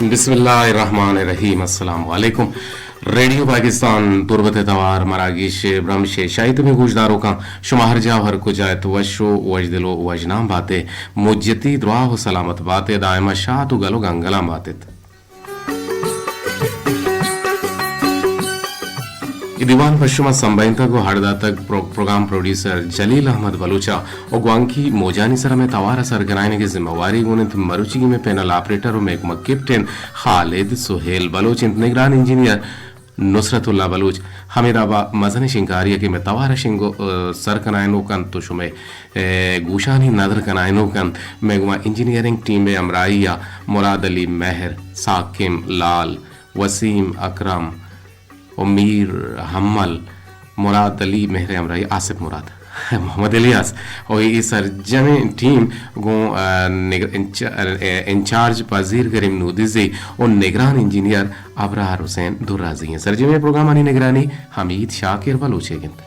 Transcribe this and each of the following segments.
بسم اللہ الرحمن الرحیم۔ السلام علیکم۔ ریڈیو پاکستان تربت ءِ توار مراگش ءِ برمش ءِ شاہی تمیں گوشداروکاں، شما ہر جاہ ءُ ہر کجا ات، وش ءُ وژدل ءُ وژنام بات ئے، مجتی دراہ ءُ سلامت بات ئے، دائما شات ءُ گل ءُ گنگلاں بات ات۔ اے دیوان پہ شما سمبھینتگ ءُ ہڑ داتگ پرو-، پروگرام پروڈیوسر جلیل احمد بلوچ ءَ ءُ گوانکی موجانی سرا مئے توار ءِ سر کنائینگ ءِ ذمہ واری گون انت مروچیگیں مئے پینل آپریٹر ءُ مئے کمک کیپٹن خالد سہیل بلوچ انت، نگران انجینئر نصرت اللہ بلوچ۔ ہمے دابا مزنیں شنگکاری ءَ کہ مئے توار ءَ شنگ ءُ، ءَ، سر کنائینوک انت ءُ شمئے، ءَ، گوشانی ندر کنائینوک انت، مئے گوما انجینئرنگ ٹیم ءِ ہمراہی ءَ مراد علی مہر، ساکم لال، وسیم اکرم، ءُ میر حمل، مراد علی مہر ءِ ہمراہی آصف مراد، محمد الیاس ءُ اے سرجمیں ٹیم گوں، ءَ، نگر-، انچ-، ءَ، انچارج پذیر کریم نودزی ءُ نگران انجینئر ابرار حسین درازی انت۔ سرجمیں پروگرامانی نگرانی حمید شاکر بلوچ ئیگ انت۔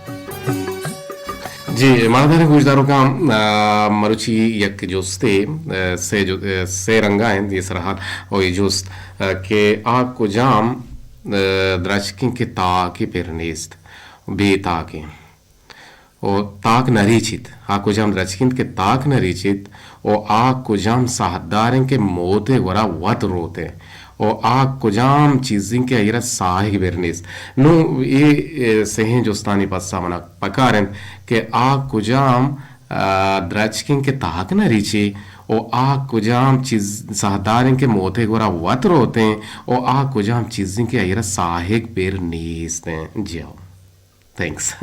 جی، مانداریں گوشداروکاں، ءَ، مروچی یک جستے، ءَ، سے جو-، ءَ، سے رنگا انت، اے سرحال ءُ اے جست، ءَ، کہ آ کجام ءَ، درچکیں کہ تاکے پر نیست، بے تاکیں۔ ءُ تاک نہ ریچیت۔ آ کجام درچک انت کہ تاک نہ ریچیت ءُ آ کجام ساہدار انت کہ موت ءِ گورا وت روت انت ءُ آ کجام چیز انت کہ آئی را ساہگ پر نیست۔ نوں اے، اے سہیں جستانی پسہ منا پکار انت کہ آ کجام، ءَ، درچک انت کہ تاک نہ ریچی ءُ آ کجام چیز ساہدار انت کہ موت ءِ گورا وت روت انت ءُ آ کجام چیز انت کہ آئی را ساہگ پر نیست انت۔ جی ہو۔ تھینکس۔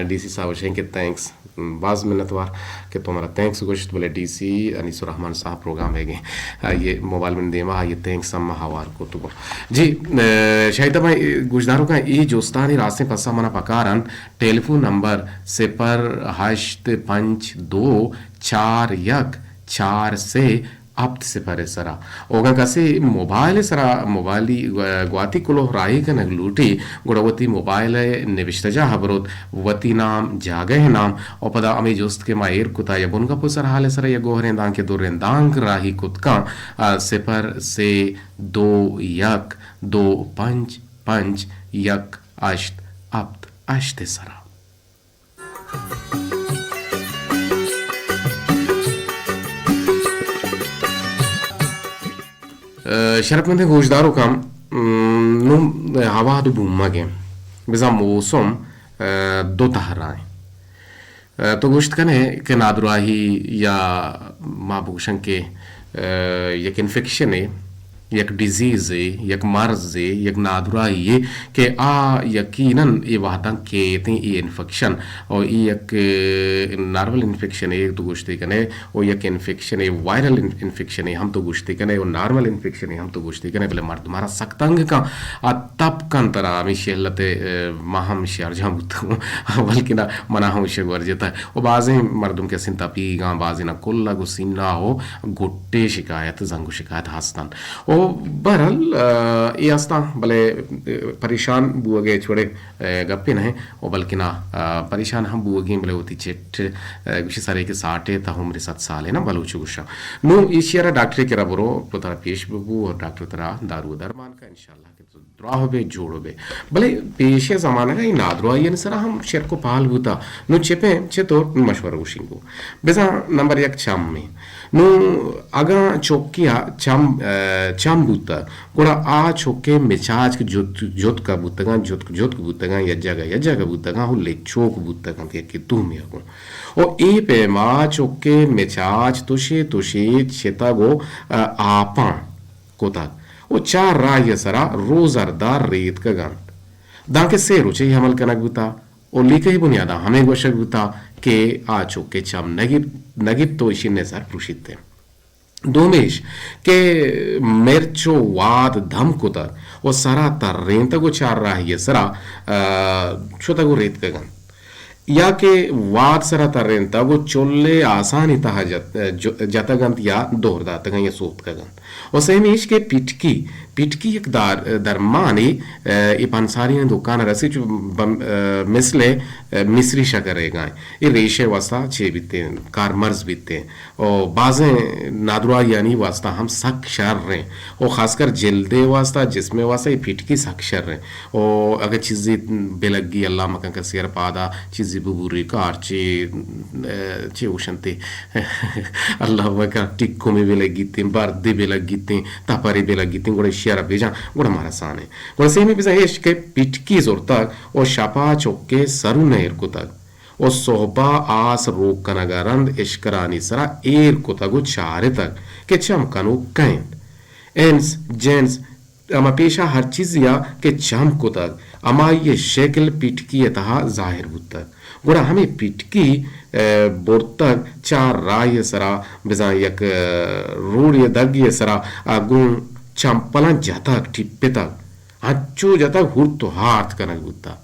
ڈی سی صاحب گوشیں کہ تھینکس۔ باز منتوار کہ تو مارا تھینکس گوشت، بلے ڈی سی انیس الرحمن صاحب پروگرام ئیگ انت، آئی ءِ موبائل من دیما، آئی ءَ تھینکس ہم ہوار کت گوں۔ جی، ءَ، شاہی تمام گوشداروکاں اے جستانی راستیں پسہ منا پکار انت۔ ٹیلیفون نمبر صفر ہشت پنچ دو چار یک چار سے ہپت صفر ءِ سرا۔ ءُ اگاں کسے موبائل ءِ سرا، موبائلی گواتی کلوہ راہی کنگ لوٹی، گڑا وتی موبائل ءِ نبشتہ جاہ ءَ بروت، وتی نام، جاگہ ءِ نام ءُ پدا ہمے جست کہ ما ایر کتا یا بنگپ ءُ سرحال ءِ سرا یا گوہریں دانکے دریں دانک راہی کت کن، ءَ، صفر سے دو یک دو پنچ پنچ یک ہشت ہپت ہشت ءِ سرا۔ ءَ، شرپمندیں گوشداروکاں، م، نوں ہواد ءُ بومگ ءَ بزاں موسم، ءَ، دو تہرا ایں۔ ءَ، تو گوشت کن ئے کہ نادراہی یا ما بگوشن کہ، ءَ، یک انفیکشنے، یک ڈیزیزے، یک مرضے، یک نادراہی یے کہ آ یقیناً اے وہداں کیتیں اے انفیکشن، اور اے یک، ءَ، نارمل انفیکشنے تو گوشتے کن ئے، اور یک انفیکشنے، وائرل ان-، انفیکشنے ہم تو گوشتے کن ئے، اور نارمل انفیکشنے ہم تو گوشتے کن ئے، بلے مردم را سک تنگ کن، آ تپ کن ترا، ہمیشی علت ءَ، ءَ، ما ہم شرجاں بوتگوں، بلکنا منا ہم شگ ورجتہ۔ و بازیں مردم کہ استیں تپیگاں، بازینا کلگ و سینہ و گٹے شکایت، زنگ و شکایت ہستن۔ و بہرحال، ءَ، اے ہستاں، بلے، ءَ، پریشان بوگے چوڑے، ءَ، گپے نہ، و بلکنا، ءَ، پریشان ہم بوگیں، بلے وتی چٹ، ءَ، گوشی سرے کہ ساٹے تا عمر صد سالے نا بلوچ گوشاں۔ نو ایشی را ڈاکٹرے کرا برو، تو ترا پیش ببو و ڈاکٹر ترا دارو درمان کا انشاءاللہ۔ کہ تو دراہ بے، جوڑ بے۔ بلے پیشیں زمانگ ءَ اے نادراہیانی سرا ہم شرک و پال بوتا۔ نوں چہ پیم چہ تو مشورہ گوشیں گو۔ بزاں نمبر یک چم ایں۔ نوں اگاں چوکی ءَ چم، ءَ، چم بوتا، گڑا آ چوکے مچاچ کہ جت، جتک بوتگاں، جتک، جتک بوتگاں، یا جگہ، یا جگہ بوتگاں، ہو لچوک بوتگاں، یکے دومی ءَ گوں۔ و اے پیما چوکے مچاچ تشے، تشے چتگ و، ءَ، آپاں کتگ و چار راہی ءِ سرا روزردار ریتکگ انت۔ دانکہ سے روچے اے عمل کنگ بوتا و لیکہی بنیادا ہمے گوشگ بوتا کہ آ چکے چم نہ گیپت، نہ گیپت و ایشی نزر پروشیت انت۔ دومیش کہ مرچ و واد دم کتگ و سرا ترینتگ و چار راہی ءِ سرا، ءَ، شتگ و ریتکگ انت۔ یا کہ واد سرا ترینتگ و چلے آسانی تہا جت-، ج-، جتگ انت یا دور داتگ انت یا سوتکگ انت۔ و سیمی ایش کہ پیٹکی، پیٹکی یک دار-، درمانے، اے پنساریانی دکان رسی چو بم-، مثل مصری شکر ریگائیں۔ اے ریشے واسطہ چے بیتیں، کارمرز بیتیں۔ و بازیں نادراہیانی واسطہ ہم سک شر ایں۔ و خاص کر جلدے واسطہ، جسمے واسطہ اے پیٹکی سک شر ایں۔ و اگہ چیزے بلگی، اللہ مکن کسی ار پادا چیزے ببوری کار چے، چے اوشنتے اللہ مکن ٹکومے بلگیتیں، بردے بلگیتیں، تپرے بلگیتیں، گڑا اشی ار بجاں، گڑا مارا سانے۔ گڑا سیمی بزاں ایش کہ پیٹکی زرتگ و شپا چکے سرو نیر کتگ۔ و سہبا آس روک کنگ ء رند اشکرانی سرا ایر کتگ و چارتگ کہ چم کنوک کئے انت۔ انس، جنس، ہما پیشا ہر چیزے ء کہ چم کتگ، ہمائی ء شکل پیٹکی ء تہا ظاہر بوتگ۔ گڑا ہمے پیٹکی، ء، برتگ چار راہی ء سرا، بزاں یک، ء، روڑے ء دگے ء سرا، ء گوں چمپلاں جتگ، ٹپتگ۔ انچو جتگ ہورت و ہارت کنگ بوتگ۔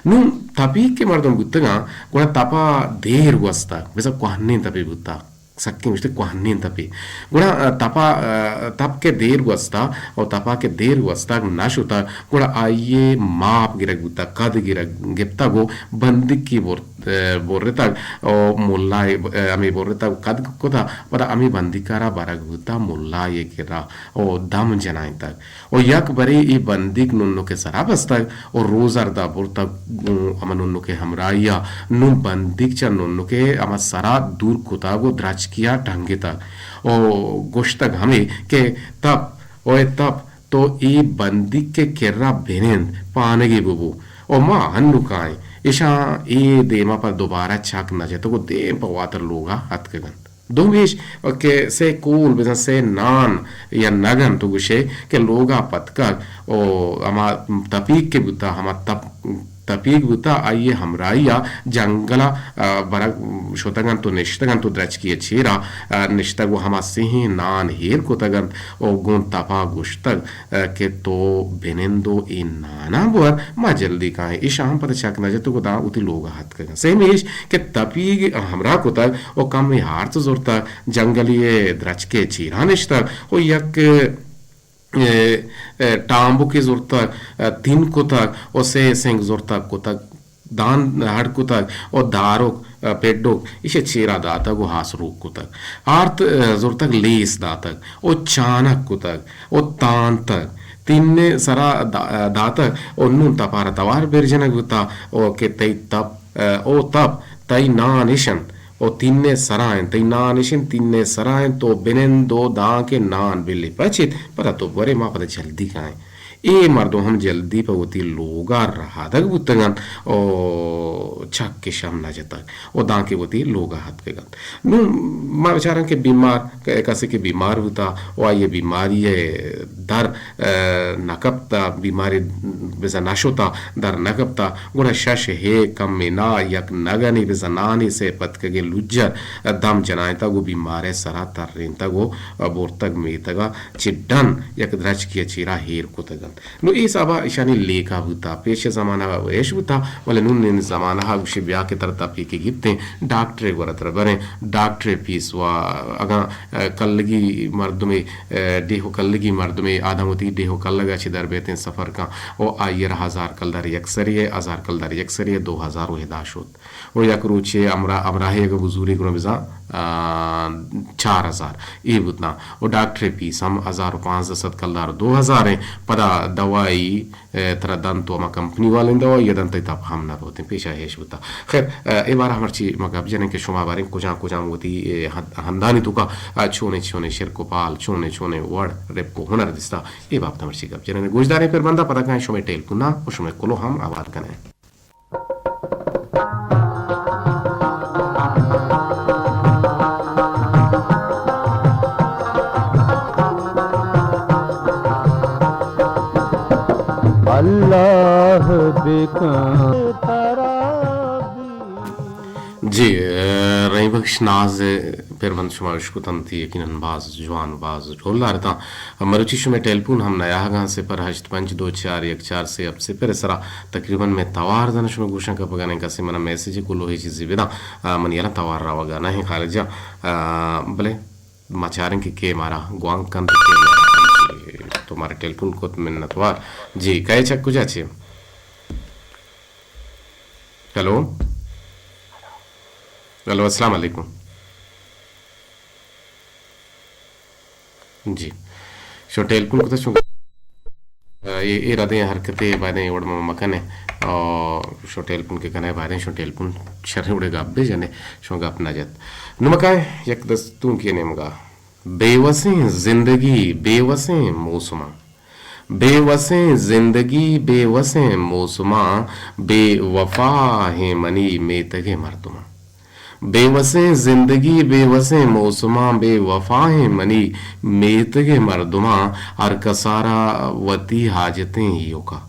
نوں تپیگ کہ مردم بوتگاں، گڑا تپا دیر گوستگ، بزاں کوہنیں تپے بوتگ، سکیں گوشتے کوہنیں تپے۔ گڑا، ء، تپا، ء، تپ کہ دیر گوستگ و تپا کہ دیر گوستگ نہ شتگ، گڑا آئی ء ماپ گرگ بوتگ، قد گرگ گپتگ و بندیکی بر-، ء، برتگ و ملا ء، ء، ہمے برتگ و قد کتگ، پدا ہمے بندیکارا برگ بوتگ ملا ء کرا و دم جنائینتگ۔ و یک برے اے بندیک ننک ء سرا بستگ و روزردا برتگ گوں ہما ننک ء ہمراہی ء۔ نوں بندیک چہ ننک ء ہما سرا دور کتگ و درچکی ء ٹنگتگ و گوشتگ ہمے کہ تپ، اوئے تپ، تو اے بندیک ء کرا بنند، پانگے ببو و ما ہنوکائیں۔ اشاں اے دیما پہ دوبارہ چک نہ جتگ و دیم پہ واتر لوگا اتکگ انت۔ دومیش کہ سے کول بزاں سے نان یا نگن تو گوشے کہ لوگا پتکگ و ہما تپیک کہ بوتا، ہما تپ-، تپیک بوتا، آئی ہمراہی ء جنگل ء، ء، برگ شتگ انت و نشتگ انت و درچکی ء چیرا، ء، نشتگ و ہما سہیں نان ہیر کتگ انت و گوں تپا گوشتگ، ء، کہ تو بنند و اے ناناں بور، ما جلدی کائیں۔ ایشاں ہم پدا چک نہ جتگ و داں وتی لوگ ء اتکگ انت۔ سیمی ایش کہ تپیگ ہمراہ کتگ و کمے ہارت زرتگ، جنگلی ء درچکے چیرا نشتگ و یک، ء، ء، ٹامبکے زرتگ، ء، تین کتگ و سے سنگ زرتگ کتگ۔ دان ہڈ کتگ و داروک، ء، پڈوک ایشی چیرا داتگ و ہاس روک کتگ۔ آرت، ء، زرتگ لیس داتگ و چانک کتگ و تانتگ۔ تین سرا دا-، داتگ و نون تپارا توار برجنگ بوتا و کہ تئی تپ، ء، او تپ، تئی نان اش انت و تین سرا انت، تئی نان اش انت، تین سرا انت، تو بنند و دانکہ نان بلی پچیت، پدا تو برے ما پدا جلدی کائیں۔ اے مردم ہم جلدی پہ وتی لوگا رہادگ بوتگ انت و چکش ہم نہ جتگ و دانکہ وتی لوگا اتکگ انت۔ نوں ما بچاراں کہ بیمار، ک-، کسے کہ بیمار بوتا و آئی بیماری ء در، ء، نہ کپتا، بیماری بزاں نہ شتا، در نہ کپتا، گڑا شش ہے کمے نا یک نگنے بزاں نانے سے پتکگے لجر دم جنائینتگ و بیمار ء سرا ترینتگ و برتگ میتگا چہ ڈن یک درچکی ء چیرا ہیر کتگ انت۔ نوں اے حسابا ایشانی لیکہ بوتا، پیش زمانہ ء ایش بوتا، ولے نون زمانہ ء گوشی بیا کہ ترا تپیکے گپتیں، ڈاکٹرے گورا ترا بریں، ڈاکٹرے پیس وا اگاں، ء، کلگی مردمے، ء، ڈیہہ و کلگی مردمے آدم وتی ڈیہہ و کلگا چہ در بیتیں سفر کن و آئی را ہزار کلدار یک سری ء، ہزار کلدار یک سری ء، دو ہزار و ہدا شت۔ و یک روچے ہمراہ، ہمراہے اگہ بزوری گڑا بزاں، آ، چار ہزار اے بوتاں۔ و ڈاکٹرے پیس ہم ہزار و پانزدہ سد کلدار و دو ہزار ایں۔ پدا دوائی، اے، ترا دنت و ہما کمپنی والیں دوائی دنت، تئی تپ ہم نہ روتیں، پیشا ہیش بوتا۔ خیر، اے، اے بارہ مرچی ما گپ جنیں کہ شما باریں کجام کجام وتی، اے، ہند-، ہندانی توکا، آ، چونیں چونیں شرک و پال، چونیں چونیں وڑ، رپک و ہنر دیستا، اے بابت مرچی گپ جنیں۔ گوشداریں پر بندہ پدا کائیں شمے ٹیلپونا و شمے کلو ہم آباد کنیں۔ اللہ بکن۔ جی، ء، رحیم بخش ناز پربند شما اشکتنت، یقیناً باز جوان و باز ڈولدار اتاں۔ مروچی شمئے ٹیلیفون ہم نیاہگاں، صفر ہشت پنچ دو چار یک چار سے ہفت صفر ءِ سرا۔ تقریباً مئے توار داں شمئے گوشاں کپگا نہ ایں، کسے منا میسج ءِ کلوہے چیزے بداں، آ، منی الان توار روگا نہ ایں خالد جان۔ آ، بلے ما چاریں کہ کے مارا گوانک کنت، کے مارا انت۔ تو مارا ٹیلیفون کت، منتوار۔ جی، کئے چہ کجا چے؟ ہیلو؟ ہیلو، السلام علیکم۔ جی۔ شو ٹیلیفون کتا شو، اے، اے ردیں حرکتے بایدیں وڑ ما مکنے۔ او شو ٹیلیفون کہ کنے بایدیں شو ٹیلیفون شریں وڑے گپ بجنے، شو گپ نہ جت۔ نمکائیں یک دستونکے نیمگا۔ بے وسیں زندگی، بے وسیں موسماں۔ بے وسیں زندگی، بے وسیں موسماں، بے وفا ہیں منی میتگ ءِ مردماں۔ بے وسیں زندگی، بے وسیں موسماں، بے وفا ہیں منی میتگ ءِ مردماں، ہر کسارا وتی حاجتیں ایوکا۔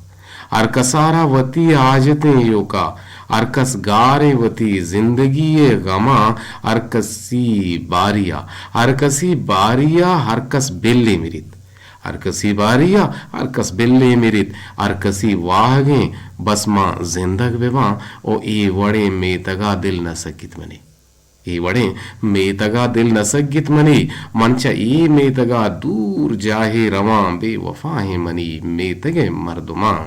ہر کسارا وتی حاجتیں ایوکا، ہر کس گاریں وتی زندگی ءِ غماں، ہر کسی باریا، ہر کسی باریا، ہر کس بلے مریت۔ ہر کسی باریا، ہر کس بلے مریت، ہر کسی واہگیں بس ما زندگ بباں، او اے وڑیں میتگا دل نہ سکیت منی۔ اے وڑیں میتگا دل نہ سگیت منی، من چہ اے میتگا دور جاہے رواں، بے وفا ہیں منی میتگ ءِ مردماں۔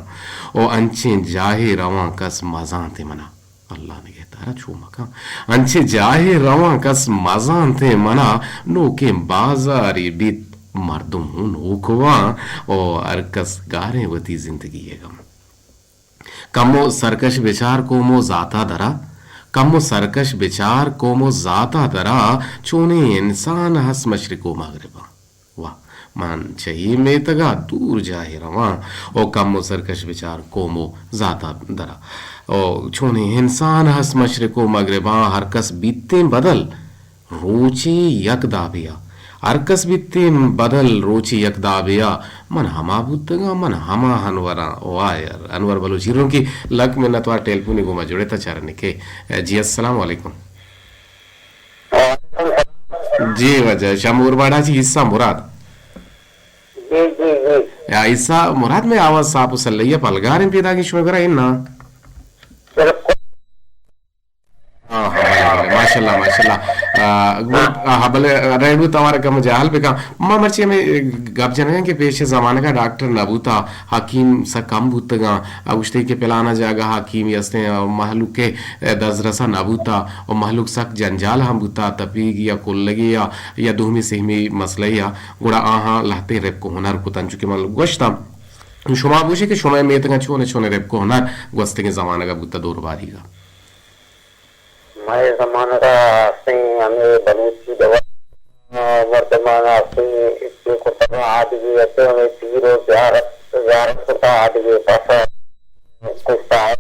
او انچیں جاہے رواں کس مزانت منا۔ اللہ نگہدارا چو مکن۔ انچیں جاہے رواں کس مزانت منا، نوکیں بازارے بیت مردم ہوں نوک واں۔ او ہر کس گاریں وتی زندگی ءِ غم۔ کمو سرکش بچار قوم و ذاتا درا، کمو سرکش بچار قوم و ذاتا درا، چونیں انسان ہست مشرق و مغرباں۔ واہ، من چہ اے میتگا دور جاہے رواں، او کمو سرکش بچار قوم و ذاتا درا۔ او چونیں انسان ہست مشرق و مغرباں، ہر کس بیتیں بدل، روچے یک دابے ءَ۔ ہر کس بیتیں بدل روچے یک دابے ءَ۔ من ہما بوتگاں، من ہما انوراں۔ واہ یار، انور بلوچ ایرونکی لک منتوار، ٹیلیفونی گوما جڑتا چارنے کے۔ جی السلام علیکم۔ جی واجہ، شمور باڑا چی عیسیٰ مراد۔ جی، جی، جی۔ یا عیسیٰ مراد، میں آواز صاف و سلئی پلگاریں پیدا کی شمے گرا انا۔ بالکل۔ ہاں، ہاں، بلے، بلے، ماشاءاللہ، ماشاءاللہ۔ آ، گڈ، آ، ہاں، بلے، ریڈیو توار کم جہل بکن۔ ما مرچی ہمیں گپ جنگاں کہ پیش زمانگا ڈاکٹر نہ بوتا، حکیم سک کم بوتگاں۔ آ گوشتے کہ پلانا جاگہ حکیمی ہستیں، آ، مہلوک کے دزرسا نہ بوتا، و مہلوک سک جنجال ہم بوتا، تپیگ یا کلگی یا، یا دومی سہمی مسئلہ یا، گڑا آہاں لہتے رپک و ہنر کتن، چونکہ من گوشتم، شما گوشے کہ شما میتگاں چون چون رپک و ہنر گوستگیں زمانگا بوتا دور باریگا۔ مئے زمانگ ءَ ہستیں ہمے بلوچی دوا مردمان ءَ ہستیں چے کرتگ، آدگے ات، ہمے پیر و زیارت، زیارت کرتا، آدگے پس کشتا۔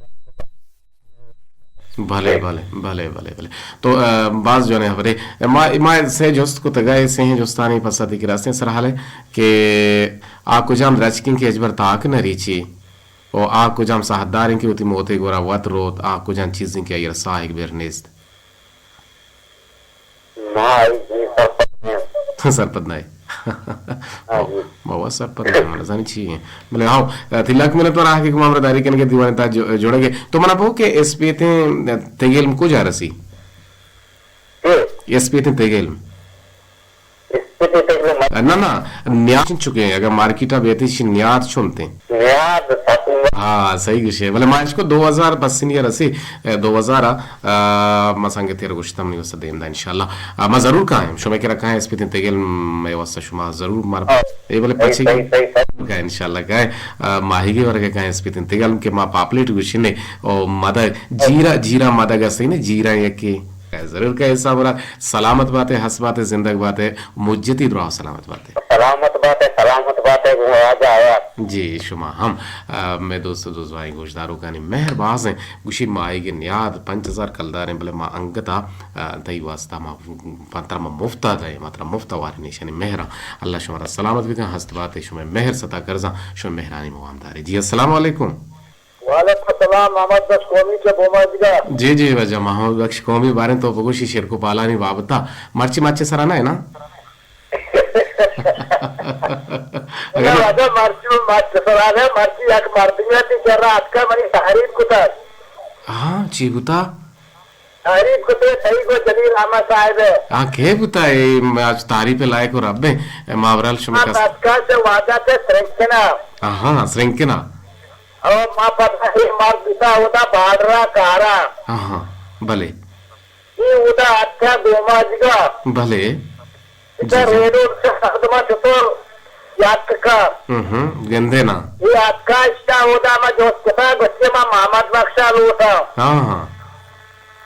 بلے، بلے، بلے، بلے، بلے۔ تو، آ، باز جوانیں خبرے۔ ما، ما سے جست کتگا، اے سے جستانی پسا تئی کرا ہستیں سرحال ہے کہ آ کجام درچکیں کہ ہچبر تاک نہ ریچی۔ و آ کجام ساہتداریں کہ وتی موتے گورا وت روت، آ کجام چیزیں کہ آئی را ساہگ بر نیست؟ ما آئی جی سرپد نہ۔ سرپد نہ۔ ہاں جی۔ بابا سرپد نہ، من زانی چی ہیں۔ بلے ہاؤ، تلک منت ورا کہ کما ہمرا داری کنگے دیوان تا جو-، جوڑگے۔ تو منا پو کہ اسپیتیں تیگیل کجا رسی؟ ہوں۔ اسپیتیں تیگیل۔ نہ، نہ، نیاد چون چکے، اگر مارکیٹ ءَ بیتی شی نیاد چونتے۔ نیاد ساتوں۔ ہاں، صحیح گوشے۔ بلے ما اشکو دو ہزار پسنی رسی، اے، دو ہزار، آ، ما سنگ تیر گوشتم نی واسطہ دیم دا انشاءاللہ۔ آ، ما ضرور کائیں، شما کرا کائیں اسپیتیں تیگیل مئے واسطہ شما ضرور مار۔ ہاں۔ اے بلے صحیح، پچے صحیح، صحیح۔ کائیں انشاءاللہ کائیں، آ، ماہیگے ورگے کائیں اسپیتیں تیگیل کہ ما پاپلیٹ گوشنے او مدہ جیرا، جیرا مدہ گستے نے جیرا یکی۔ ضرور کہ حساب را سلامت باتے، ہست باتے، زندگ باتے، مجتی درا سلامت باتے۔ سلامت باتے، سلامت باتے، گوں واجہ آیا۔ جی، شما ہم، آ، مئے دوست و دوزواہیں گوشداروکانی مہر بازیں۔ گوشی ما آئی گے نیاد پنچ ہزار کلداریں، بلے ما انگتا، آ، تئی واسطہ ما پنتر ما مفتا دے، ما ترا مفتا وارے نیشانی مہرا۔ اللہ شما را سلامت بکن، ہست باتے، شما مہر ستا کرزاں، شما مہرانی موام دارے۔ جی، السلام علیکم۔ وعلیکم السلام۔ سلام، محمد بخش قومی چہ بوماجگا۔ جی، جی، واجہ محمد بخش قومی، باریں تو بگوشی شرک و پالانی بابتا۔ مرچی مچ سرا نہ ہے نا؟ اگر نہ، واجہ مرچی مچ سرا نہ، مرچی یک مردمی تی چرا اتکا منی تعریف کتا۔ ہاں، چی بوتا؟ تعریف کتے تئی گو جلیل احمد صاحب ہے۔ ہاں، کے بوتا اے؟ میں آج تعریف لائق و رب ہیں۔ اے ماورال شما ہاں، کس؟ بس کا سے واجہ تے سرنکنا۔ ہاں، ہاں، سرنکنا۔ او ما پتہ ہے مرد بوتا ہوتا بارڈرا کارا۔ ہاں، ہاں، بلے۔ یہ ہوتا اتکا گوماجگا۔ بلے۔ اچھا، جی، جی۔ ریڈو سے مردما چطور یاد کا؟ ہم، ہم، گندے نا۔ یہ اتکا اشتا ہوتا ما جوست کتا گوشتی ما محمد بخشا لوٹا۔ ہاں، ہاں۔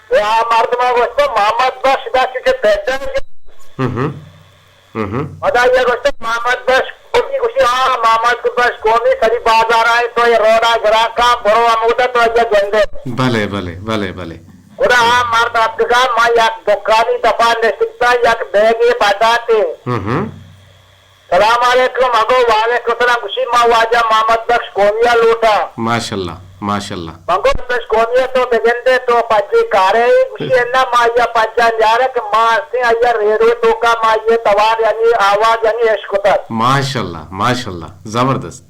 و آ مردم ء گوشت، محمد بخش دا چو چہ پیدا ہم ہم۔ ہم ہم۔ پدا یہ گوشت، محمد بخش قومی گوشی، ہاں، محمد بخش قومی سری بازار آئے تو یہ روڈا گرا کام برو ہمودا تو یہ گندے۔ بلے، بلے، بلے، بلے۔ گڑا آ مرد اتکگا ما یک دکانی دپا نشتگتا یک بیگے پدا تے۔ ہم ہم۔ سلام علیکم، اگو وعلیکم السلام، گوشی ما واجہ محمد بخش قومی ء لوٹاں۔ ماشاءاللہ، ماشاءاللہ۔ من گو بخش قومی ء تو بگندے تو پجے کارے، گوشی انا ما یا پجا نیارہ کہ ما ہستیں آیا ریڈو توکا ما یہ توار یعنی آواز یعنی اشکتت۔ ماشاءاللہ، ماشاءاللہ، زبردست۔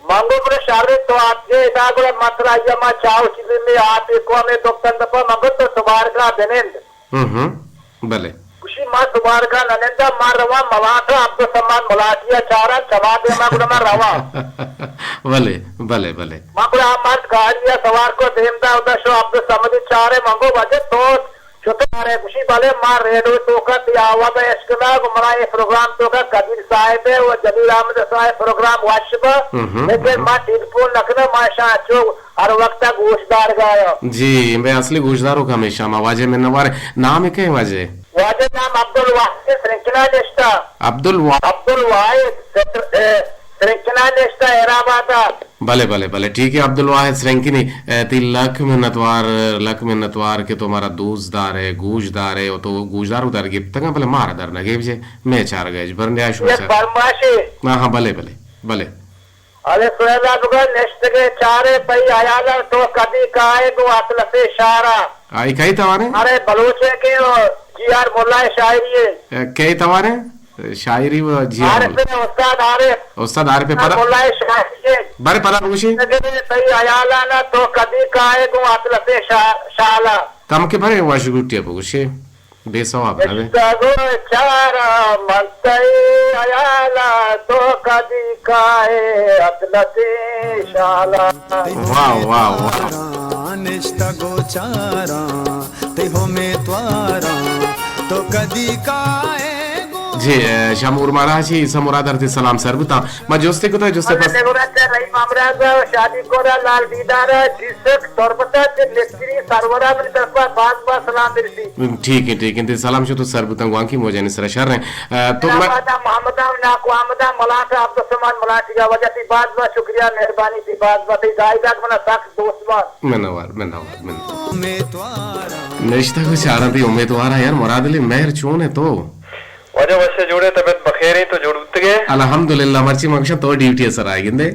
من گو گڑا شر تو آتکے ادا گڑا مطلب آیا ما چاو چیزی میں آتے کو ہمیں دکتن دپا من گو تو سبارگا بنند۔ ہم ہم۔ بلے۔ گوشی، ما سبارگا نننداں، ما رواں ملاٹا عبدالصمد ملاٹی ء چاراں، چما دیما گڑا ما رواں۔ بلے، بلے، بلے۔ ما گڑا آ مرد گاڑی ء سوار کو دیم دا، اودا شو عبدالصمد چارے، من گو واجہ تو چتو چارے؟ گوشی، بلے ما ریڈیو توکا تی آواز اشکنا، گو منا اے پروگرام توکا قدیر صاحب ء و جلیل احمد صاحب پروگرام وش با، ہم ہم، لیکن ہم۔ ما ٹیلیفون نکنا، ما شاں چو ہر وقت گوشدار گایا۔ جی، بے اصلی گوشداروک ہمیشہ ما واجہ منوار۔ نام کئے واجہ؟ واجہ نام عبدالواحد سرنکنا نشتا۔ عبدالوا- عبدالواحد سر-، اے، سرنکنا نشتا حیدرآباد۔ بلے، بلے، بلے، ٹھیک ہے عبدالواحد سرنکنی، اے، تی لکھ منتوار، لکھ منتوار کہ تو مارا دوست دار ہے، گوش دار ہے، اور تو گوشدارو در گپتگا، بلے مارا در نہ گپ جے، میں چار گئے، برنیا شو یک سر۔ فرمائشے۔ ہاں، ہاں، بلے، بلے، بلے۔ ارے سہیلا بگا نشتگے چارے پئی حیالا تو کدی کائے گو اطلسے شارا۔ آئی کئی توارے؟ ارے بلوچے کے جی آر ملا شاعری ہے۔ اے، کئی توارے؟ شاعری و جی آر عارف ملا۔ ہے، استاد عارف۔ استاد عارف پدا۔ ملا شاعری ہے۔ بارے پدا بگوشی۔ نشتگے پئی حیالا نا تو کدی کائے گو اطلسے شا-، شالا۔ کم کے بارے واش گوٹیا بگوشی۔ بے ثواب نہ بے۔ نشتگو چاراں من تئی حیالا، تو کدی کائے اطلسیں شالا۔ واہ، واہ، واہ۔ نشتگو چاراں تئی امیتواراں، تو کدی کائے گو۔ جی، اے، شمور مارا چی عیسی مراد ارتی سلام سر بوتا۔ ما جستے کتا، جستے پس۔ اللہ نگورا چہ رحیم امراض ء شادی گورا لال دیدار ء چیسک تربت ء چہ مستری سرور ء منی طرف ء باز باز سلام برسی۔ ٹھیک ہے، ٹھیک ہے، تے سلام شو تو سر بوتن گوانکی موجانی سر شر ہیں۔ ء، تو میں محمد ء، ناکو احمد ء، ملاٹ عبدالسمان ملاٹی ء واجہ تی باز باز شکریہ، مہربانی تی باز باز، تی زاہد ء منا سخت دوست باز۔ منوار، منوار، منوار۔ نشتہ کو چاران تی امیدوار ہے یار، مراد علی مہر چون ہے تو؟ واجہ وش جوڑے، طبیعت بخیر ہیں، تو جوڑ بوتگے؟ الحمدللہ، مرچی مکشن تو ڈیوٹی سر آئے گندے۔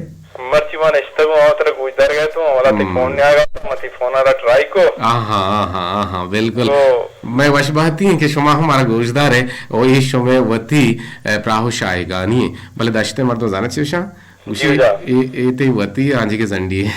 مرچی ما نشتگو، آ ترا گوشدار گئے تو، اولا تے ہم۔ فون نہ آگا، ما تی فون را ٹرائی کو۔ آہا، آہا، آہا، بالکل۔ تو میں وش بہتی ہیں کہ شما ہمارا گوشدار ہے، او یہ شما وتی، اے، پراہ و شاہگانی ہے۔ بلے دشتے مردم زانت چوشاں؟ گوشی، جی جا۔ اے، اے تئی وتی آنجی کے زنڈی ہے۔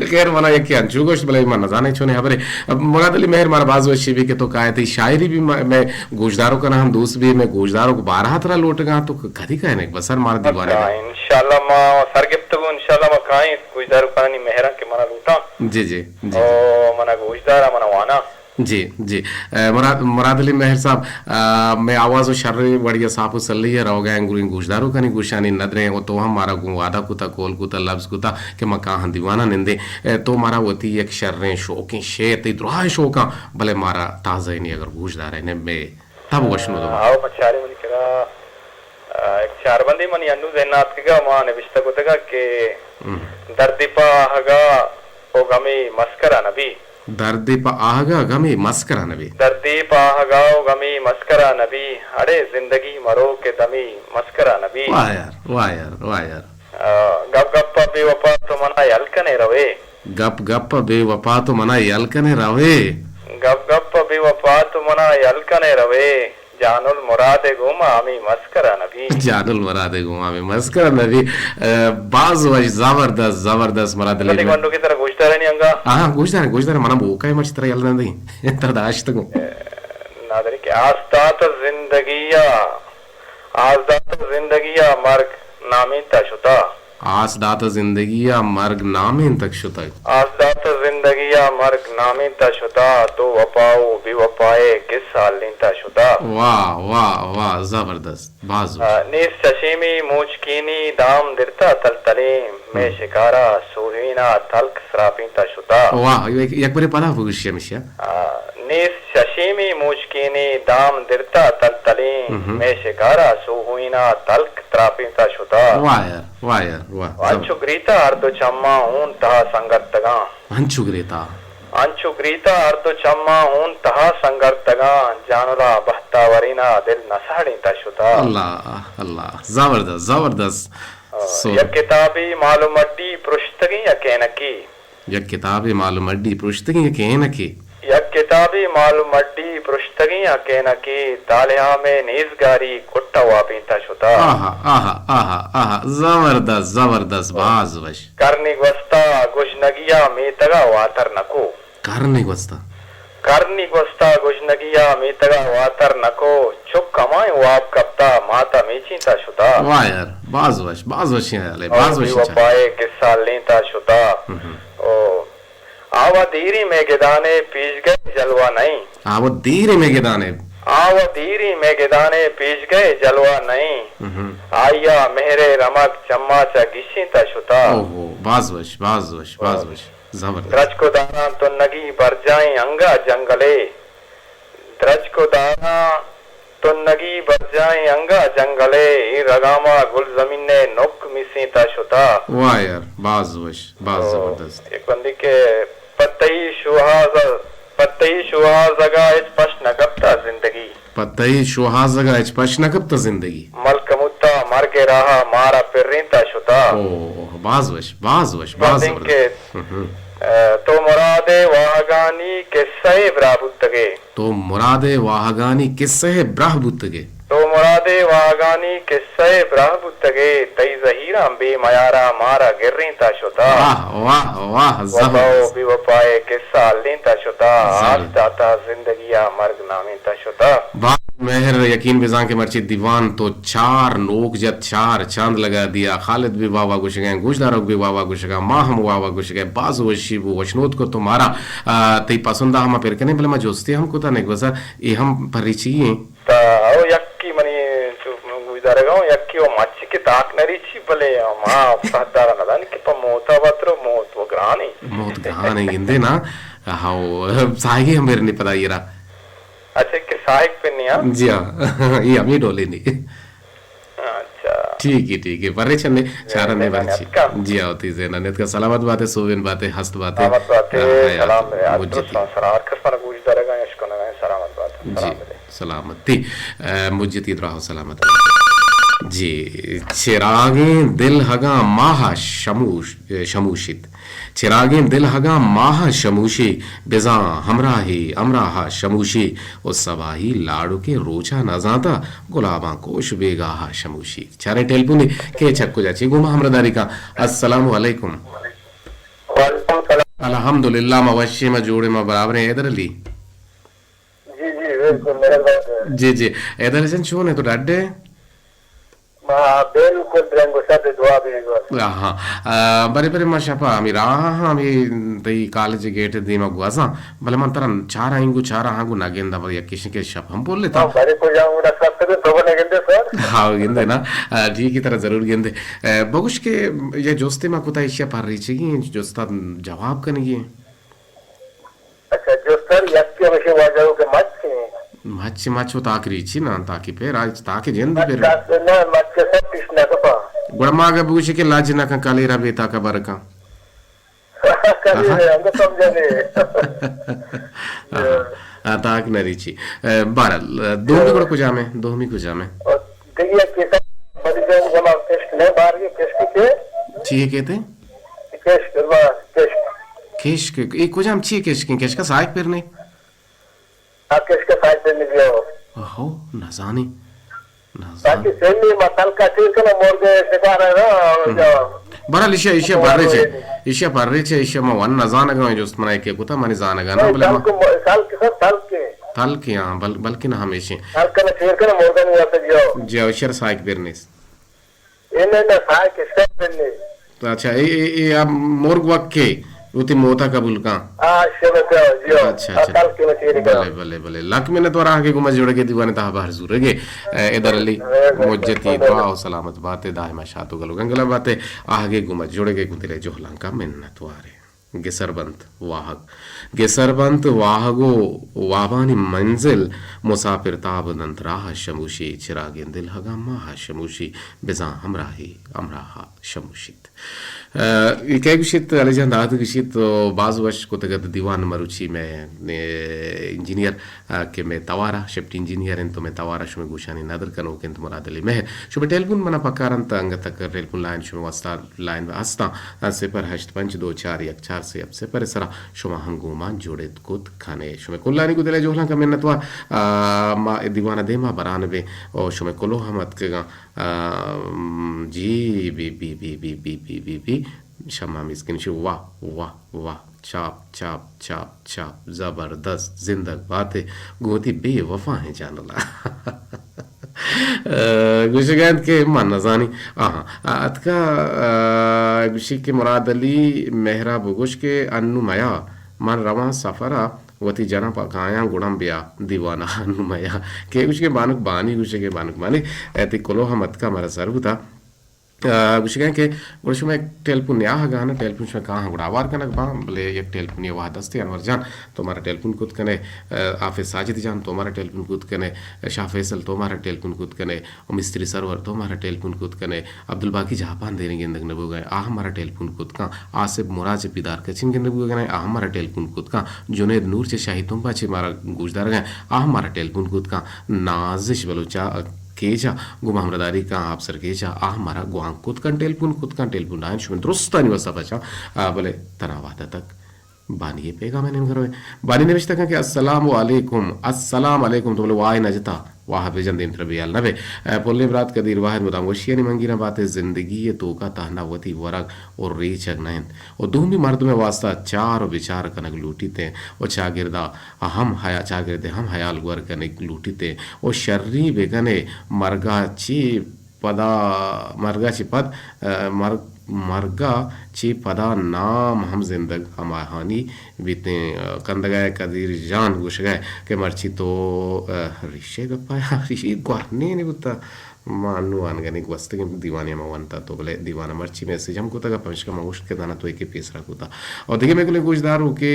خیر، منا یکی انچو گوشت، بلے من نزانے چونے خبرے۔ مراد علی مہر، مارا باز وشی بھی کہ تو کائے تئی شاعری بھی میں، میں گوشدارو کنا ہم دوست بھی، میں گوشدارو کو بارہ ترا لوٹ گا تو کدی کائے نے بسر مارا دیوانے۔ اچھا، انشاءاللہ ما سر گپتگو، انشاءاللہ ما کائیں گوشدارو کنانی مہران کہ منا لوٹاں۔ جی، جی، جی، او جی۔ منا گوشدارا، منا وانا۔ جی، جی۔ اے، مراد، مراد علی مہر صاحب، آ، مئے آواز و شریں وڑی ء ساپ و سلہی ء روگ ء انگریں گوشداروکانی گوشانی ندریں و تو ہم مارا گوں وعدہ کتا، کول کتا، لبز کتا کہ ما کاہاں دیواناں نندیں۔ اے، تو مارا وتی یک شریں شوکیں شعر، تئی دراہیں شوکاں، بلے مارا تازہ اینی اگر گوشدارے نے مئے تب وشنود ما۔ آؤ، پہ چارے منی کرا، آ، یک چاربندے منی انو ذہن ء آتکگا، ما نبشتہ کتگا کہ ہم۔ دردے پہ آہگا او غمے مسکرا نبی۔ دردے پہ آہگا غمے مسکرا نبی۔ دردے پہ آہگا او غمے مسکرا نبی۔ اڑے زندگی مرو کہ دمے مسکرا نبی۔ واہ یار، واہ یار، واہ یار۔ آ، گپ گپ ءَ بے وپا تو منا یل کنے روے۔ گپ گپ ءَ بے وپا تو منا یل کنے روے۔ گپ گپ ءَ بے وپا تو منا یل کنے روے۔ جان المراد ءِ گوما ہمے مسکرا نبی۔ جان المراد ءِ گوما ہمے مسکرا نبی۔ آ، باز وش، زبردست، زبردست مراد علی۔ کدی گونڈو کی طرح گوشدارانی انگا۔ ہاں، گوشدار، گوشدار، منا بوکا ہے مرچی ترا یل نہ دیں۔ ترا داشتگوں۔ آ، نادری کہ آس دات زندگی ءَ، آس دات زندگی ءَ مرگ نامینتا شتا۔ آس دات زندگی ءَ مرگ نامینتگ شتگ۔ آس دات زندگی ءَ مرگ نامینتا شتا، تو وپا و بے وپائے کسہ ہلینتا شتا۔ واہ، واہ، واہ، زبردست، باز واہ۔ آ، نیست چشیمی موچکینی دام درتا تلتلیں، مئے ہم۔ شکارا سوہینا تلک سراپینتا شتا۔ واہ، یک، یک برے پدا بگوشی ہمیشہ۔ آ، نیست ششیمی موچکینی دام درتا تلتلیں، مہم۔ مئے شکارا سوہوینا تلک تراپینتا شتا۔ واہ یار، واہ یار، واہ، و انچو زبر۔ گریتا ہر دو چماں ہون تہا سنگرتگاں۔ انچو گریتا۔ انچو گریتا ہر دو چماں ہون تہا سنگرتگاں، جانلا بہتاورینا دل نساڑینتا شتا۔ اللہ، اللہ، زبردست، زبردست۔ آ، سو۔ یک کتابی مال و مڈی پرشتگیں یک اینکی۔ یک کتابے مال و مڈی پروشتگیں یک اینکے۔ یک کتابے مال و مڈی پروشتگیں یک اینکے، طالعا مئے نیزگاری کٹ ءَ وابینتا شتا۔ آہا، آہا، آہا، آہا، زبردست، زبردست، باز وش۔ کرنی گوستا گژنگیا میتگا واتر نکو۔ کرنی گوستا۔ کرنی گوستا گژنگیا میتگا واتر نکو، چک ہمائیں واب کپتا، ماتا میچینتا شتا۔ واہ یار، باز وش، باز وشیں ہیالے، او باز بے وشیں چاہ۔ وپائے کسہ لینتا شتا۔ ہم ہم۔ او آ وَ دیریں مئے گدانے پیشگئے جلوہ نئیں۔ آ وَ دیریں مئے گدانے۔ آ وَ دیریں مئے گدانے پیشگئے جلوہ نئیں۔ ہم۔ آئیا مہرے رمگ چما چہ گیشینتا شتا۔ اوہو، باز وش، باز وش، باز وش۔ زبردست۔ درچک و داراں تنگی برجائیں انگا جنگلے۔ درچک و داراں تنگی برجائیں انگا جنگلے، اے رگاما گلزمین ءِ نک میسینتا شتا۔ واہ یار، باز وش، باز تو زبردست۔ یک بندی کہ پہ تئی شوہاز، پہ تئی شوہازگا ہچ پش نہ کپتا زندگی۔ پہ تئی شوہازگا ہچ پش نہ کپتا زندگی۔ ملکموتا مرگ ءِ راہا مارا پرینتا شتا۔ اوہ، باز وش، باز وش، باز بندی زبردست۔ کہ، ہم ہم۔ اے، تو مراد ءِ واہگانی کسہ ءِ براہ بوتگے۔ تو مراد ءِ واہگانی کسہ ءِ براہ بوتگے۔ تو مراد ءِ واہگانی کسہ ءِ براہ بوتگے، تئی زہیراں بے میارا مارا گرینتا شتا۔ واہ، واہ، واہ، وفا و زبردست۔ بے وفائے کسہ ہلینتا شتا، زبردست۔ آس داتا زندگیا مرگ نامینتا شتا۔ باز مہر، یقین بزاں کہ مرچی دیوان تو چار نوک جت، چار چاند لگا دیا۔ خالد بھی واہ واہ گوشگیں، گوشداروک بھی واہ واہ گوشگا، ما ہم واہ واہ گوشگیں۔ باز وشی بو، وشنود کو تو مارا، آ، تئی پسندا ہم پر کنیں، بلے ما جستے ہم کتا نگوزا، اے ہم پریچی ہیں۔ تا او یکی منی چو گوشدارگا ہوں، یکی او مچی کہ تاک نریچی، بلے ما پہدارا ندانی کہ پہ موتا وترو، موت و گرانی۔ موت گرانی گندے نا، ہاو، ساہگی ہم برنی پدا ایرا۔ اچھا، کہ ساہگ پہ نیا؟ جی ہاں، یہ ہمیں ڈولے نہیں۔ اچھا۔ ٹھیک ہے، ٹھیک ہے۔ پرے چنے، چارہ نے بنچی۔ جی ہاں، ہوتی زینا۔ نیت کا سلامت بات ہے، سوین بات ہے، ہست بات ہے۔ سلامت بات ہے، آ، حیات سلام ہے۔ مجھتی۔ درست سلام۔ ہر کس پر گوش دارگا، اشکنگا، سلامت بات ہے۔ جی، سلام ہے۔ سلامتی۔ آ، مجھتی دراہ سلامت۔ جی، چراغیں دل ہگاں ماہ شموش، شموشیت۔ چراگیں دل ہگاں ماہ شموشی، بزاں ہمراہی، ہمراہ شموشی، و سباہی لاڑکیں روچا نزانتا، گلاباں کوش بیگاہ شموشی۔ چاریں ٹیلیفونے کہ چک کجا چی گوما ہمراہ داری کا۔ السلام علیکم۔ وعلیکم السلام۔ الحمدللہ، ما وشی، ما جوڑے، ما برابریں۔ حیدر علی۔ جی، جی، بالکل، مہربان۔ جی، جی۔ حیدر حسین، چون ہے تو ڈاڈے؟ ما بالکل درنگ و شپ دعا بیگور۔ آہا۔ آ، برے برے ما شپا ہمیں راہ ہاں، ہمیں تئی کالج گیٹ دیما گوازاں، بلے من ترا چارا انگو چارا ہاں گو نہ گندا، بلے یک کشن کے شپ ہم بول لیتا۔ ہاں، برے کو جاؤں گا سب سے تو نہ گندے سر۔ ہاں، گندے نا۔ آ، ٹھیک ہے، ترا ضرور گندے۔ آ، بگوش کہ یہ جستے ما کتا ایشیا پر ریچگی ہیں، جستا جواب کنگی ہیں۔ اچھا، جست ہر یکے ہمیشہ واجہ ہو کہ مچ ہیں۔ مچ، مچ و تاک ریچی نا، تاکی پہ راج، تاکی جند مچ پہ۔ تاک نہ، مچ کے سب پیش نہ کپا۔ گڑا ما اگہ بوشی کہ لاج نہ کن، کالی را بے تاکا برکا۔ کالی آہا۔ رے، ہم تو سمجھا نہیں۔ آہا۔ آ، تاک نہ ریچی۔ اے، بہرحال، دومی گڑا کجام ہے؟ دومی کجام ہے؟ اور دیگه کیسا بڑی جان جمع کشک نے، بار کے کشک کے۔ چی کہتے؟ کشک، واہ، کشک۔ کشک، اے کجام چی کشک؟ کشک سائک پر نہیں؟ ہاں، کشک سائک پر نہیں۔ ہو، نزانی۔ نزان۔ باقی سیمی ما تلکا چیر کنا مرگ شکار ہے نا، ہم۔ جو بہرحال ایشیا، ایشیا پرے چے، ایشیا پرے چے، ایشیا ما ون نزانگا، جست منا کہ کتا منی زانگا نا، بلے ما تلک، تلک سر، تلک۔ تلک، ہاں، بل-، بلکہ نہ ہمیشیں۔ تلک نہ چیر کنا مرگ نہیں آتا جو۔ جی، ایشیا سائک پر نیست۔ اے نہ، نہ، سائے کشک پر نہیں۔ اچھا، اے، اے، اے اب مرگ وقت کے وتی موتا قبول کن۔ ہاں، شبہ، جی، ہاں۔ اچھا، آ، اچھا۔ تلک کے مچیری کن۔ بلے، بلے، بلے۔ لک منت وار آہگے گوما جوڑگے دیوان تہا بہر زورگے۔ اے، ادر علی، ہاں، مجتی، ہاں۔ دعا و سلامت باتے، دائما شات و گل و گنگلا باتے۔ آہگے گوما جوڑگے گوں دلے جہلانکا منت وارے۔ گسر بنت واہگ۔ گسر بنت واہگ و وابانی منزل، مساپر تاب دنت راہ شموشی، چراگیں دل ہگاں ماہ شموشی، بزاں ہمراہی ہمراہ شموشیت۔ اے، اے کئے گوشیت، علی جان داد گوشیت، تو باز وش کتگ ات دیوان مروچی مئے، اے، انجینئر، آ، کہ مئے توارا، شفٹ انجینئر انت، تو مئے توارا شمئے گوشانی ندر کنوک انت مراد علی مہر۔ شمئے ٹیلیفون منا پکار انت، انگت تک ٹیلیفون لائن شمئے واسطہ لائن ہستاں، آ، صفر ہشت پنچ دو چار یک چار سے ہفت صفر سرا شما ہم گوما جوڑت کت کنے۔ شمئے کلانی گوں دلے جہلانکا منتوار۔ آ، ما اے دیوانا دیما بران بیں، او شمئے کلو ہم اتکگاں۔ آ، جی، بی، بی، بی۔ شما مسکین شو، واہ، واہ، واہ۔ چاپ، چاپ، چاپ، چاپ۔ زبردست۔ زندگ باتے۔ گوں وتی بے وفائیں چینل ءَ۔ آ، گوشگ ءَ انت کہ من نزانی۔ آہاں۔ آ، اتکا، آ، گوشی کہ مراد علی مہرا بگوش کہ انو میا، من رواں سفر ءَ، وتی جناں پہ کایاں گڑاں بیا دیوان ءَ انو میا۔ کہ گوشی کہ بانک بانی، گوشی کہ بانک بانی، اے تئی کلوہ ہم اتکا مارا سر بوتا۔ آ، گوشگ ءَ کہ گڑا شما یک ٹیلیفون نیاہگ ءَ نہ، ٹیلیفون شما کاہاں گڑا ہوار کنگ باں، بلے یک ٹیلیفونی وہد است انور جان، تو مارا ٹیلیفون کت کنے، آ، حافظ ساجد جان، تو مارا ٹیلیفون کت کنے، شاہ فیصل، تو مارا ٹیلیفون کت کنے، او مستری سرور، تو مارا ٹیلیفون کت کنے، عبدالباقی جاپان دیریں گندگ نہ بوگ ءَ، آ ہم مارا ٹیلیفون کت کن، آصف مراد چہ پیدار کچن گندگ بوگ ءَ، آ ہم مارا ٹیلیفون کت کن، جنید نور چہ شاہی تمپ ءَ چہ مارا گوشدارگ ءَ، آ ہم مارا ٹیلیفون کت کن، نازش بلوچ ءَ کیچ ءَ گوں ما ہمراہداری کن، آپسر کیچ ءَ، آ مارا گوانک کت کن، ٹیلیفون کت کن، ٹیلیفون لائن شمئے درستانی واسطہ بچاں، آ، بلے تنا وہد ءَ تک بانی ءِ پیغام ءَ نیمگ ءَ رویں۔ بانی نوشتہ کن کہ السلام علیکم، السلام علیکم، تو بلے واہ نہ جتا، واہ بجن دیم ترا بیال نہ بے۔ اے پلیں برات قدیر واحد مدام وشیانی منگیراں باتے، زندگی ءِ توکا تہنا وتی ورگ و ریچگ نہ انت و دومی مردم ءِ واسطہ چار و بچار کنگ لوٹیت و چاگردا ہم حیا-، چاگرد ءِ ہم حیال گور کنگ لوٹیت و شری بکنے، مرگا چی پدا، مرگا چی پد، ء، مرگ، مرگا چی پدا نام ہم زندگ ہماہانی بیتیں۔ ء، کندگا ء قدیر جان گوشگا ء کہ مرچی تو، ء، ریشے گپا یا ریشے گوہنینے بوتا۔ ما انو آنگنی گوستگیں دیوانے ما ونتا تو بلے دیوانا مرچی میسج ہم کتگا، پمشکا ما گوشت کہ دانا تو ایکے پیسرا کتا۔ اور دگہ مئے گلیں گوشداروکے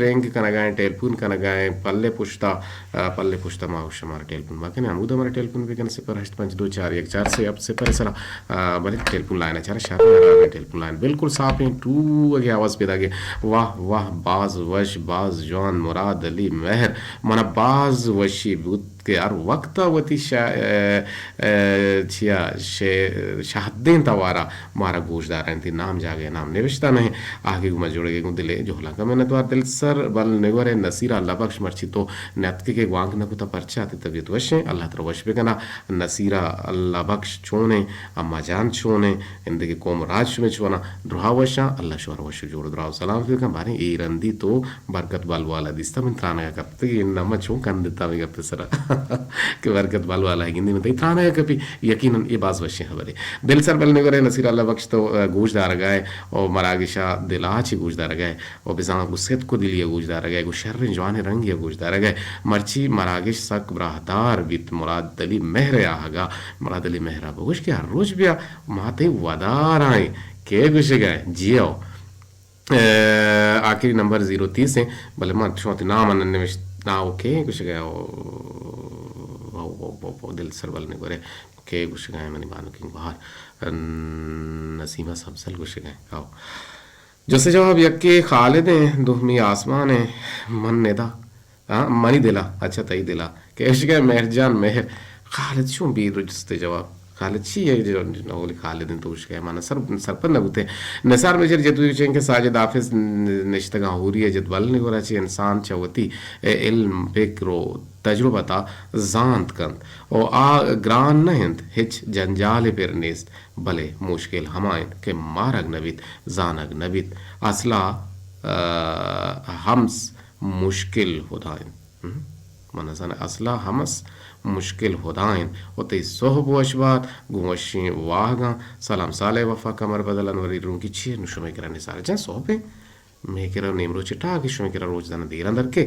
رنگ کنگا ایں، ٹیلیفون کنگا ایں، پلے پشتا، آ، پلے پشتا ما و شمارا ٹیلیفون مکنیں۔ ہمودا مارا ٹیلیفون بکن، صفر ہشت پنچ دو چار یک چار سے ہفت صفر سرا، آ، بلے ٹیلیفون لائن چارا شر نہ، ٹیلیفون لائن بالکل صاف ایں، ٹو اگے آواز پیدا گے۔ واہ، واہ، باز وش، باز جوان، مراد علی مہر، منا باز وشی بوت کہ ہر وقت وتی شا-، ء، ء، چیا شے-، شہدیں توارا مارا گوشدار انت۔ نام جاگہ نام نوشتہ نہ انت۔ آہگے گوں ما جوڑگے گوں دلے جہلانکا منتوار۔ دل سر بل نگورے نصیر اللہ بخش مرچی تو نیاتکے کہ گوانک نہ کتا پرچا تئی طبیعت وش انت؟ اللہ ترا وش بکنا۔ نصیر اللہ بخش چون انت؟ اما جان چون انت؟ اندگہ قوم و راج شمے چونا؟ درہا وشاں، اللہ شمارا وش و جوڑ و دراہ و سلامت بکن۔ باریں اے رندی تو برکت بل والا دیستا من ترانگا کپتگی، اناں من چون کندتا ہمے گپ سرا کہ برکت بل والا گندی من تئی ترانگا کپی، یقیناً اے باز وشیں خبرے۔ دل سر بل نگورے نصیر اللہ بخش تو، ء، گوش دارگا ئے او مراگشا دلا چی گوش دارگا ئے او بزاں گوں صدق و دلی گوش دارگا ئے، گوں شریں جوانیں رنگے گوش دارگا ئے۔ مرچی مراگش سک براہدار بیت مراد علی مہر آہگا۔ مراد علی مہرا بگوش کہ ہر روچ بیا ما تئی ودارائیں۔ کئے گوشگا ئے؟ جیو۔ ء، آخری نمبر زیرو تیس ایں، بلے من شما وتی نام ء نہ نوشت، ناو کے گوشگ ء؟ او، او، او، او، او، دل سربل نگورے، کے گوشگ ء منی بانکیں گوہار؟ ء، نسیمہ سبزل گوشگ ء۔ او۔ جست جواب یکے خالد ایں، دومی آسمان ایں، من ندا۔ ہاں، منی دلا، اچھا، تئی دلا۔ کہ اشکہ مہر جان مہر۔ خالد چون بی رو جست جواب؟ خالد چی ہے جو نولی خالد انت، تو اشکے مانا سر، سرپد نہ بوتے۔ نثار میجر جدوی چین کہ ساجد حافظ نشتگاں ہوری ہے جدول نگورا چی انسان چہ وتی علم، فکر و تجربہ تا زانت کنت و آ گران نہ انت، ہچ جنجال پر نیست، بلے مشکل ہما انت کہ مارگ نہ بیت، زانگ نہ بیت۔ اصلا، آ، ہمس مشکل ہدا انت۔ ہم؟ من نزاناں، اصلا ہمس مشکل ہدا انت۔ و تئی سہب وش بات، گوں وشیں واہگاں۔ سلام صالح وفا کمر بدل انوری رونکی چی نو شمے کرا نثار جان سہب انت۔ مے کرا نیمروچ ٹاک شمے کرا روچ دانا دیراں در کے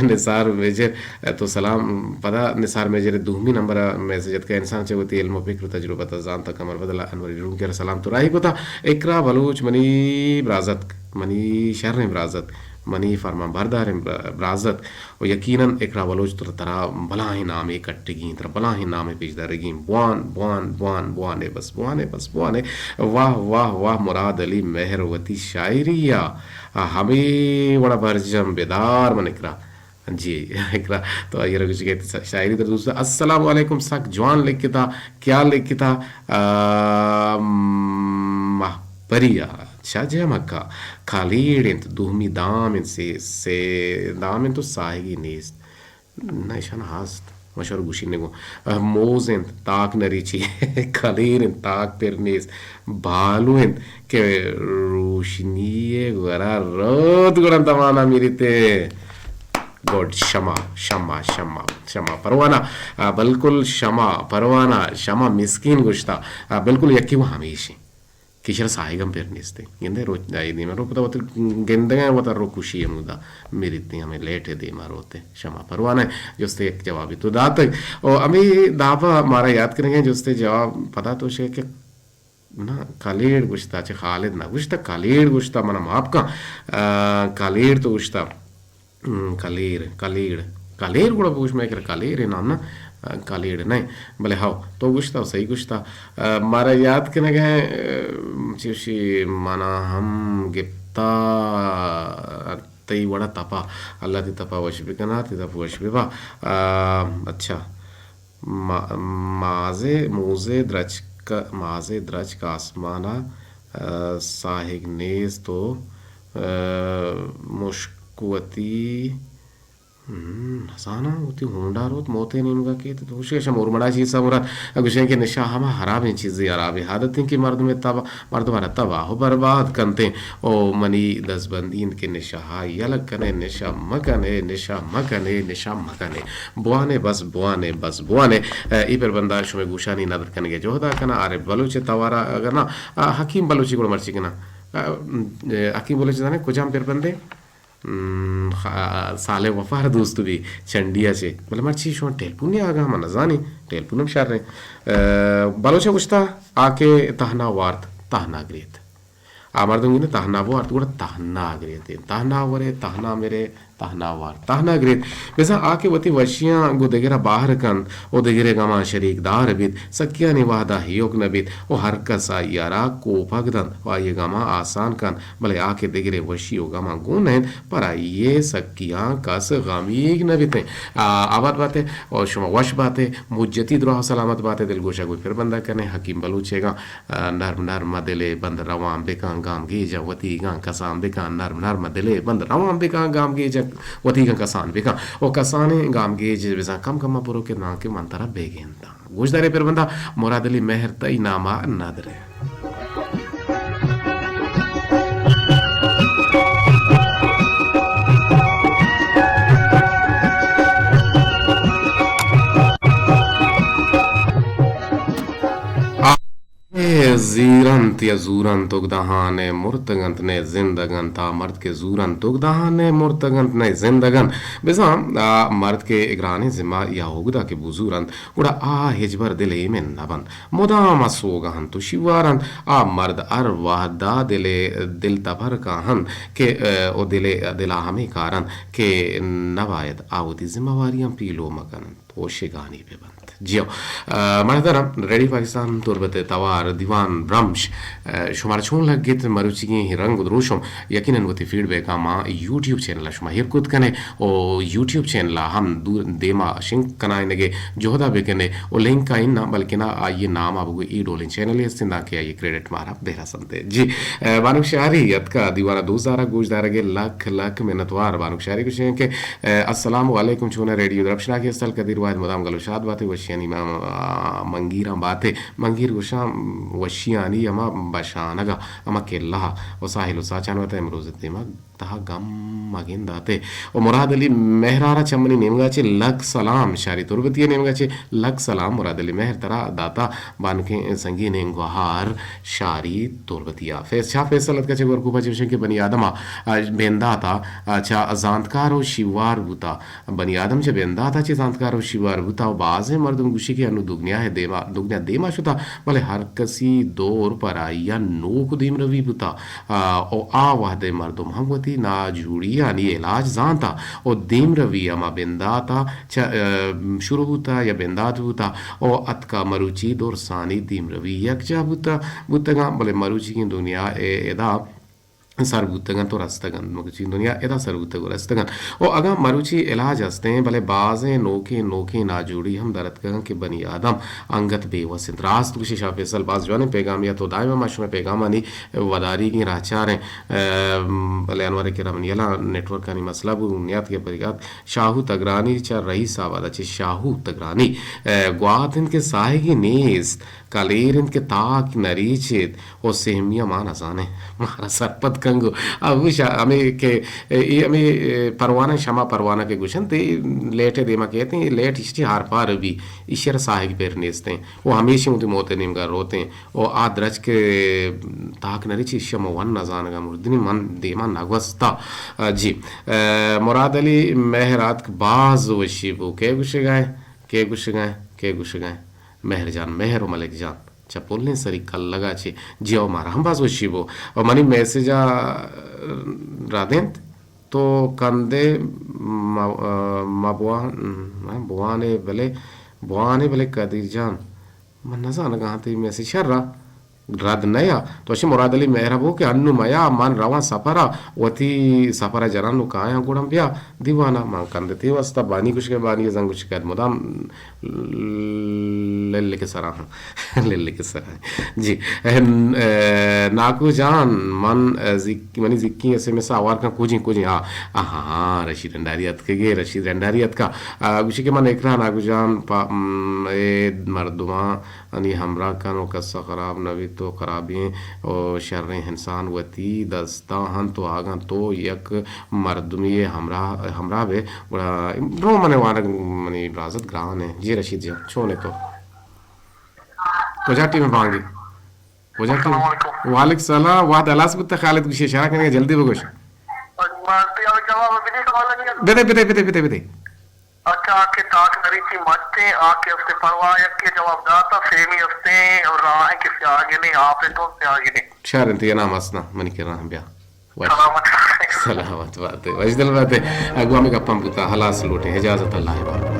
نثار میجر تو سلام پدا نثار میجر دومی نمبر میسج اتکا انسان چہ وتی علم و فکر و تجربہ تا زانتا کمر بدل انوری رونکی را سلام تو راہی کتا۔ اقرا بلوچ منی برازتک، منی شریں برازتک، منی فرمان برداریں بر-، برازتک۔ و یقیناً اقرا بلوچ ترا، ترا بلاہیں نامے کٹگی، ترا بلاہیں نامے پیش دارگی۔ بوان، بوان، بوان، بوانے بس، بوانے بس، بوانے۔ واہ، واہ، واہ، مراد علی مہر وتی شاعری یا ہمے وڑا برجم بدار من اقرا۔ جی، اقرا تو آئی را گوشی کہ شاعری تر دوست۔ السلام علیکم، سک جوان لکھتا، کیا لکھتا؟ آ، مہپری ء چہ جمک ء کالیڑ انت، دومی دام انت، سے، سے دام انت و ساہگی نیست۔ نہ، ایشان ہست۔ ما شر گوشی نگو۔ آ، موز انت، تاک نریچی۔ کالیر انت، تاک پر نیست۔ بالو انت کہ روشنی گورا روت گڑا دمانا میریتے۔ گڈ، شمع، شمع، شمع، شمع پروانہ، آ، بالکل شمع پروانہ، شمع مسکین گوشتا، آ، بالکل یکی و ہمیشی۔ کشر ساہگم پر نیستے۔ گندے روچ دائی دیما رو پتا وت گندگا وتا رو کشی ہمودا میریتی ہمیں لیٹ دیما روتے۔ شمع پروانہ جستے یک جوابی تو داتگ۔ او ہمیں دابا مارا یاد کرنگے جستے جواب پدا تو شے کہ نہ، کلیڑ گوشتا، چہ خالد نہ گوشتا، کلیڑ گوشتا، منا معاف کن۔ آ، کلیڑ تو گوشتا۔ ہم، کلیر، کلیڑ۔ کلیر گڑا بوش میں کر کلیر نام نہ، آ، کلیڑ نہیں۔ بلے ہاو، تو گوشتا، صحیح گوشتا۔ آ، مارا یاد کنگ ہے، آ، چوشی منا ہم گپتا، تئی وڑا تپا، اللہ تی تپا وش بکنا، تی تپا وش ببا۔ آ، اچھا۔ ما-، مازے، موزے درچک، مازے درچک آسمانا، آ، ساہگ نیست و، آ، مشک وتی، ہم، نزاناں، وتی ہونڈا روت، موتے نیمگا کیت، تو گوشے، شم ارمڑا چیزا مراد، گوشیں کہ نشہ ہما حرابیں چیزے، حرابیں عادتیں کہ مردم تبا مردماں را تباہ و برباد کنت و منی دزبندی انت کہ نشہ ء یلہ کن ئے، نشہ مہ کن ئے، نشہ مہ کن ئے، نشہ مہ کن ئے۔ بوان ئے، بس بوان ئے، بس بوان ئے۔ اے پر بندا شمئے گوشانی ندر کنگ ء جہد ء کناں۔ عارف بلوچ ء توار ء اگاں ناں، حکیم بلوچ ء گڑا مرچی کناں۔ حکیم بلوچ زانئے کجام پر بندے؟ ہم، خ-، صالح وفا را دوست بی چنڈی ء چے۔ بلے مرچی شما ٹیلپونی آگاں، من نزانی، ٹیلپون ہم شر ایں۔ آ، بلوچ ء گوشتا، آ کہ تہنا وارت، تہنا گریت۔ آ مردم گندے تہنا بوارت، گڑا تہنا گریت۔ تہنا ورے، تہنا مرے، تہنا وارت، تہنا گریت۔ بزاں آ کہ وتی وشیاں گوں دگرا باہر کنت و دگرے گماں شریک دار بیت، سکیانی وہدا ہیوک نہ بیت و ہر کس آئی ء را کوپگ دنت و آئی ء گماں آسان کنت۔ بلے آ کہ دگرے وشی و گماں گون نہ انت، پر آئی ء سکیاں کس غمیگ نہ بیتیں۔ آ، آباد بات ئے و شما وش بات ئے، مجتی دراہ و سلامت بات ئے، دلگوش ء گوں پر بندگ کن ئے۔ حکیم بلوچ ئیگاں، آ، نرم نرم ء دل ء بند روان بکن، گامگیج ء وتیگاں کسان بکن، نرم نرم ء دل ء بند روان بکن، گامگیج ء وتیگاں کسان بکن۔ و کسانیں گامگیج بزاں کم کم ء برو کہ دانکہ من ترا بہ گنداں۔ گوشدارے پر بندا مراد علی مہر تئی ناما ندرے۔ آ، اے زیرنت یا زورنت اگدہان ء مرتگنت نئے زندگ انت۔ آ مرد کہ زورنت اگدہان ء مرتگنت نئے زندگ انت۔ بزاں آ مرد کہ گرانیں ذمہ یا اگدہ کہ بزورنت، گڑا آ ہچبر دل ایمن نہ بنت۔ مدام ء سوگہ انت و شیوار انت۔ آ مرد ہر وہدا دل ء دل تپر کاہنت کہ، ء، و دل ء دلا ہمے کار انت کہ نباید آ وتی ذمہ واریاں پیلو مہ کننت و شگانی بہ بنت۔ جی ہو۔ آ، مردرم ریڈیو پاکستان تربت توار دیوان برمش، آ، شمار چون لگت مروچیگیں رنگ و دروشم؟ یقیناً وتی فیڈ بیک ما یوٹیوب چینل شما ہیر کت کنے و یوٹیوب چینل ہم دور دیما شنگ کنائنگے جہدا بکنے و لنک آئین نہ بلکہ نہ آئیے نام بگو ای ڈولیں چینل ہستیں داں کہ آئیے کریڈٹ مارا بہرا سنتے۔ جی، آ، بانک شاری اتکا دیوانا دوست دارا گوش دارگے لکھ لکھ منتوار۔ بانک شاری گوشیں کہ، آ، السلام علیکم چونا ریڈیو درپشنا کے استل قدیر واحد مدام گلو شاد باتے وشیانی ما، آ، منگیراں باتے۔ منگیر گوشاں وشیانی ہما بشانگا، ہما کلہا و ساحل و ساچان وتا امروز دیما تہا گم مگنداتے۔ و مراد علی مہرارا چمنی نیمگا چے لکھ سلام، شاری تربتی نیمگا چے لکھ سلام۔ مراد علی مہر ترا داتا بانکیں سنگینیں گوہار شاری تربتیا۔ فیص-، شاہ فیصل اتکا چے گورکوپا چے گوشن کہ بنی آدما، آ، بنداتا، آ، چا زانتکار و شیوار بوتا۔ بنی آدم چہ بندات ء چہ زانتکار و شیوار بوتا و بازیں مردم گوشی کہ انو دگنیا ء دیما، دگنیا دیما شتا، بلے ہر کسی دور پر آئی ء نوک دیمروی بوتا۔ آ، و آ وہد ء مردم ہم وتی ناجوڑیانی علاج زانتا و دیمروی ہما بندات ء چہ، آ، شروع بوتا یا بندات بوتا و اتکا مروچی درسانی دیمروی یکجا بوتا، بوتگاں، بلے مروچیگیں دنیا ء ادا سر بوتگ انت و رستگ انت۔ مروچی دنیا ادا سر بوتگ و رستگ انت۔ و اگاں مروچی علاج ہستیں، بلے بازیں نوکیں، نوکیں ناجوڑی ہم در اتکگ انت کہ بنی آدم انگت بے وس انت۔ راست گوشی شاہ فیصل، باز جوانیں پیغامے ات و دائم ما شمئے پیغامانی وداریگیں راہچار ایں۔ ام، بلے انور کرم یلا نیٹورکانی مسئلہ بو، نیات کے پریات۔ شاہو تگرانی چہ رئیس آباد ء چہ شاہو تگرانی، ء، گوات انت کہ ساہگی نیست، کلیر انت کہ تاک نہ ریچیت و سہمی ء ما نزانیں۔ مارا سرپد کنگو۔ ابو شا-، ہمے کہ اے ہمے پروانہ، شما پروانہ کہ گوشنت، اے لیٹ ء دیما کیت، اے لیٹ اشتی ہار پار بی، ایشی را ساہگ پر نیستیں۔ و ہمیشی وتی موت ء نیمگا روتیں۔ و آ درچک تاک نہ ریچی، ایشی ما ون نزانگا مردنی من دیما نگوستا۔ جی، مراد علی مہر آتک باز وشی بو۔ کئے گوشگا ئے؟ کئے گوشگا ئے؟ کئے گوشگا ئے؟ مہر جان مہر و ملک جان چہ پلیں سری کلگا چے۔ جی او مارا ہم باز وشی بو۔ و منی میسجا ردینت، تو کندے م-، مبوان-، بوانے بلے، بوانے بلے قدیر جان، من نزانگا آں تئی میسج شرا رد نیا۔ تو اشی مراد علی مہربو کہ انو میا من رواں سفرا، وتی سفرا جنان و کایاں گڑا بیا دیوانا من کندتی واسطہ بانی گوشگے، بانی زنگ گوشگے مدام للک سرا ہاں۔ للک سرا۔ جی۔ اہن، اہ، ناکو جان، من، اہ، زک-، منی زکی ایس ایم ایس آوار کن کجیں، کجیں، ہاں، ہاں، ہاں، رشید انڈاری اتکگے، رشید انڈاری اتکا۔ آ، گوشی کہ من اکرا ناکو جان پا، م، اے مردماں انی ہمراہ کن و کسا خراب نہ بیت و خرابیں و شریں انسان وتی دستا ہنت و آگاں تو یک مردمی ہمراہ، ہمراہ بے، گڑا برو من وانگ منی برازت گران ہے۔ جی رشید جان، چون ہے تو؟ کجا ٹیم بانگی؟ کجا ٹیم؟ السلام علیکم۔ وعلیکم السلام۔ وہد ہلاس بوتا خالد گوشی اشارہ کنگے، جلدی بگوش۔ بس، بس، جواب بدے سوال۔ بدے، بدے، بدے، بدے، بدے۔ اچھا، آ کہ تاک نریچی مٹ ایں، آ کہ ہفتے پرواہ یک کہ جواب داتا، سیمی ہفتے راہ کہ سیاگنے، آپ تو سیاگنے۔ شر انت، یہ نام ہست نا، منی کرا بیا۔ وش۔ سلامت۔ سلامت باتے، وشدل باتے۔ اگو ہمیں گپاں بوتا، ہلاس لوٹیں، اجازت اللہ پاک۔